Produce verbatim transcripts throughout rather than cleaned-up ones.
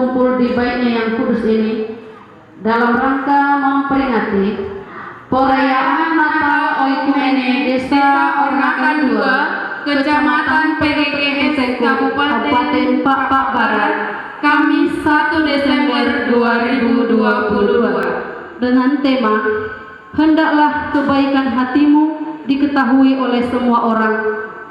Kumpul di baitnya yang kudus ini dalam rangka memperingati perayaan Natal Oikumene Desa Ornakan dua, Kecamatan P G G S, Kabupaten Pakpak Barat, Kamis satu Desember dua ribu dua puluh dua, dengan tema "Hendaklah kebaikan hatimu diketahui oleh semua orang,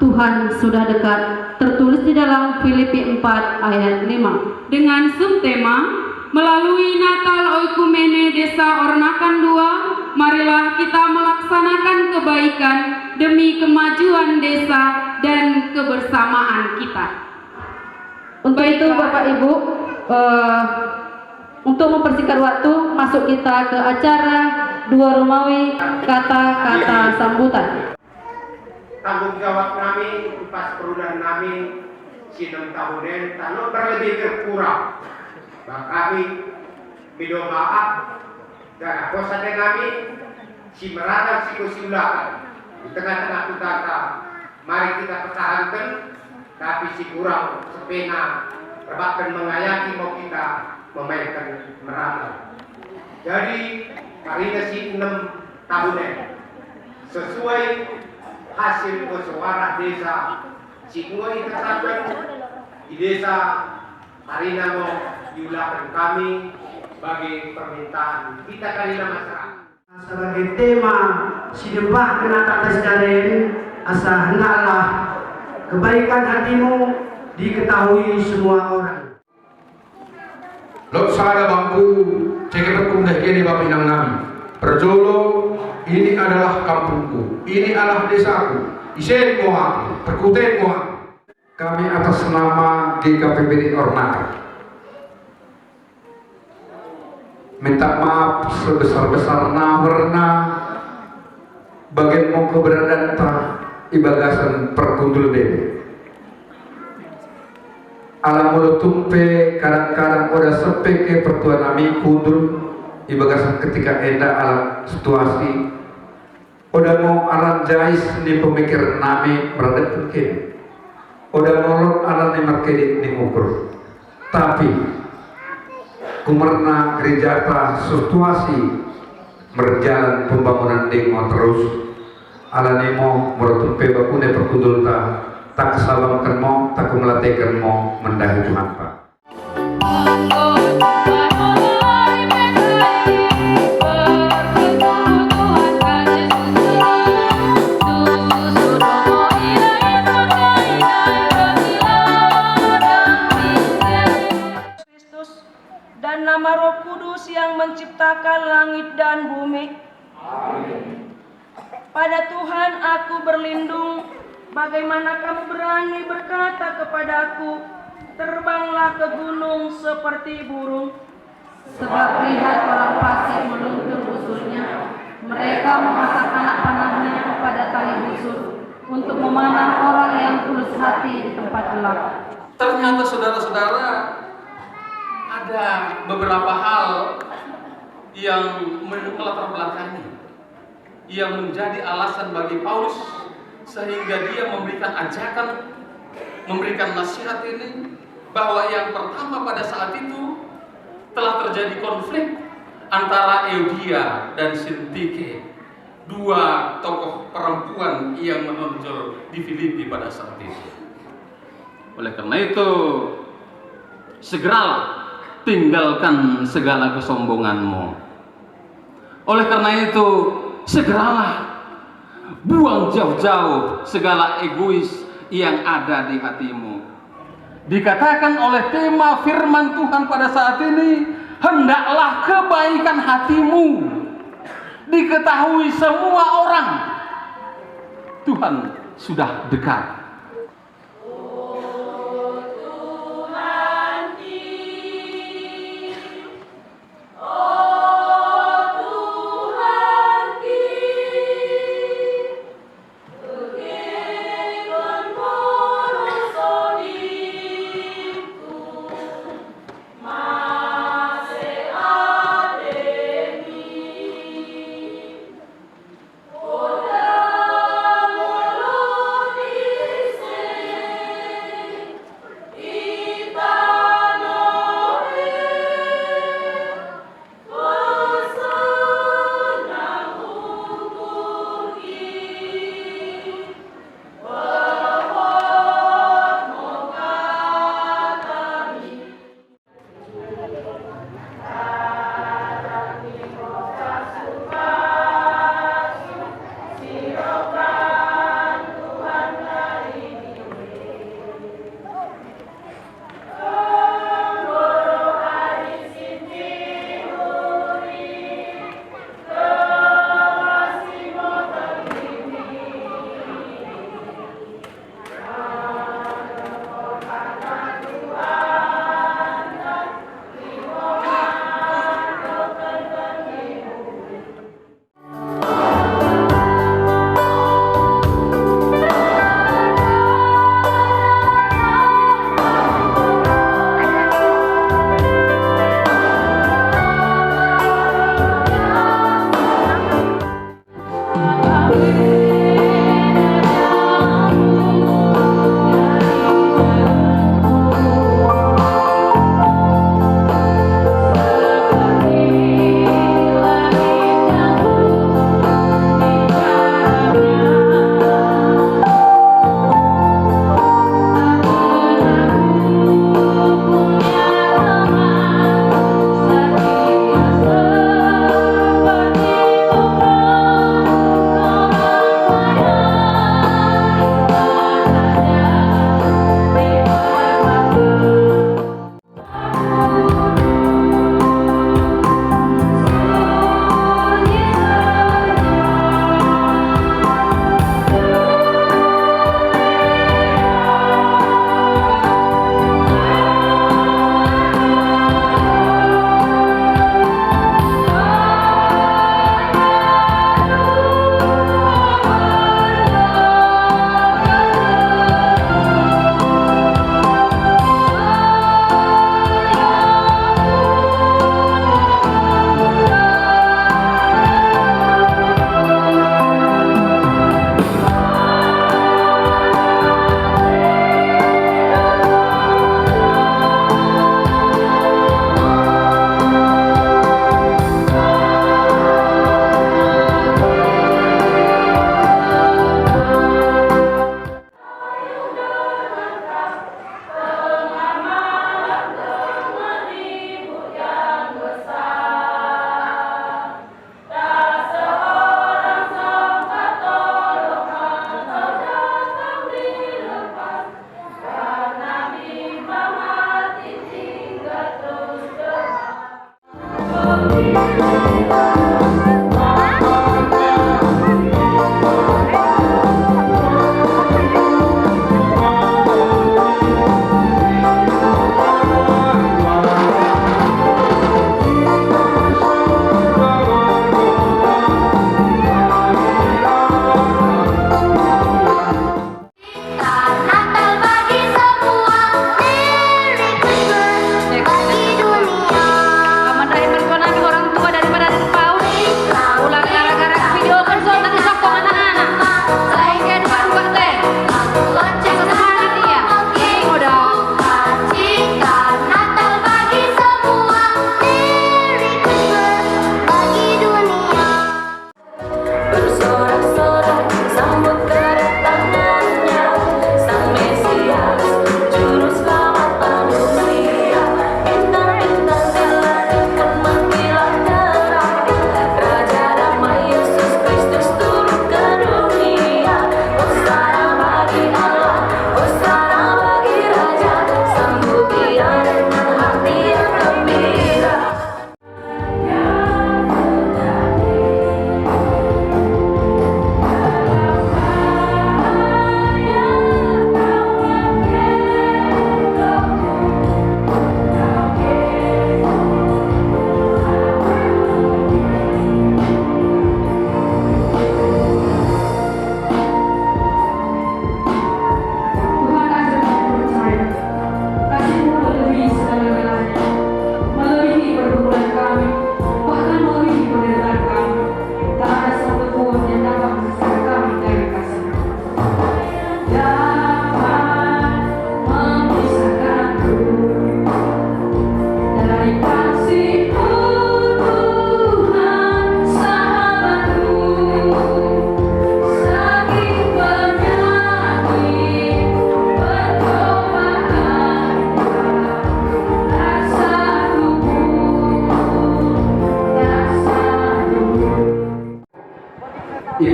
Tuhan sudah dekat", tertulis di dalam Filipi empat ayat lima. Dengan subtema, "Melalui Natal Oikumene Desa Ornakan dua, marilah kita melaksanakan kebaikan demi kemajuan desa dan kebersamaan kita." Untuk itu, Bapak Ibu, eh, untuk mempersingkat waktu, masuk kita ke acara dua rumawi kata-kata sambutan. Tanggung jawab nami, empas perudan nami, si nem tahun en, tah lot berlebih berkurang. Bah kami, mido maap, janah kos ate nami, si merana si kusiulaken, di tengah-tengah kutata, mari kita pertahanken, tapi si kurang sepena, perbakken mengayaki mo kita memainken merana. Jadi, karina si nem tahun en, sesuai hasil musyawarah desa, si enggo itetapken di desa, karina mo diulaken kami bagi permintaan kita karina masyarakat. Asa bage tema si debah kena kata sidari en, asa hendaklah kebaikan hatimu diketahui semua orang. Lot sada bangku, cekepetku mendahi kene bapa inang nami. Perjolo, ini adalah kampungku, ini adalah desaku, isen mo aku, perkuteken mo aku. Kami atas nama G K P P D Ornakan minta maap sebesar-besarna warna bagen mo keberadaanta i bagasen perkundul ndene. Ala molo tumpe kadang-kadang oda seppe ke pertua nami kundul i bagasen ketika enda ala situasi. Oda mo aran jais ni pemikiren nami meradepken kene. Oda mo lot aran ni merkedit ni ngukur. Tapi kumerna gerejata situasi merjalan pembangunan ndeng mo terus. Alani mo mertumpe bakune perkundulta, taksabangken mo, takumelateken mo mendahi Tuhanta. Kristus, dan nama Roh Kudus yang menciptakan langit dan bumi. Amin. Pada Tuhan aku berlindung, bagaimana kamu berani berkata kepadaku, "Terbanglah ke gunung seperti burung"? Sebab lihat, orang fasik meluntur busurnya, mereka memasang anak panahnya pada tali busur, untuk memanah orang yang tulus hati di tempat gelap. Ternyata, saudara-saudara, ada beberapa hal yang melatar belakangi, yang menjadi alasan bagi Paulus sehingga dia memberikan ajakan, memberikan nasihat ini, bahwa yang pertama, pada saat itu telah terjadi konflik antara Euodia dan Sintike, dua tokoh perempuan yang menonjol di Filipi pada saat itu. Oleh karena itu, segeralah tinggalkan segala kesombonganmu. Oleh karena itu, segeralah buang jauh-jauh segala egois yang ada di hatimu. Dikatakan oleh tema firman Tuhan pada saat ini, "Hendaklah kebaikan hatimu diketahui semua orang. Tuhan sudah dekat."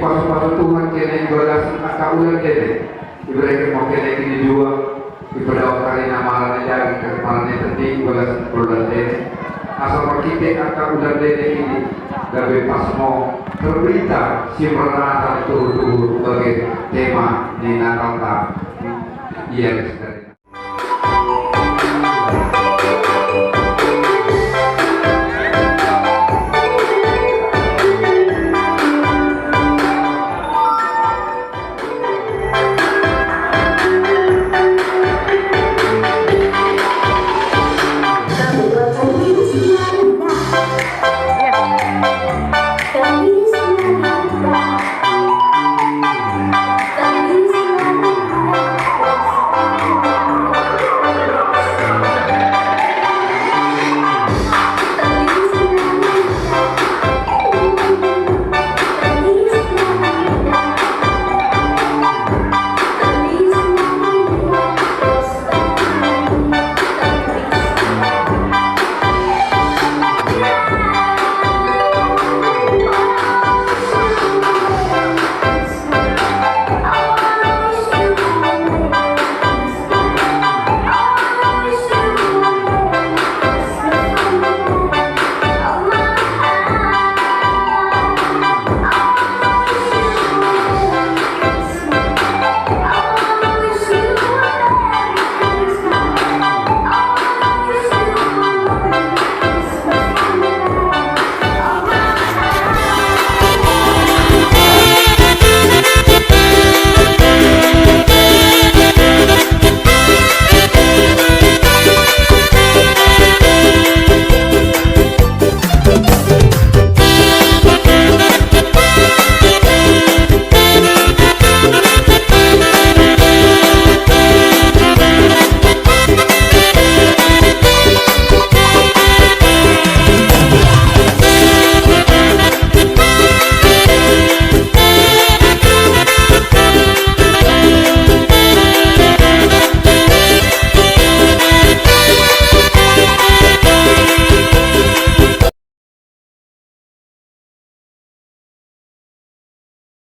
Pasu-pasu Tuhan kene ibagasen angka ulang ndene. Ibereken mo kene kinidua, ipedawak karina marane daging, marane tendi ibagasen ulang ndene. Asa merkite angka ulang ndene ini, gabe pas mo terberita si merata tuhur-tuhur bage tema ni Natalta. Ia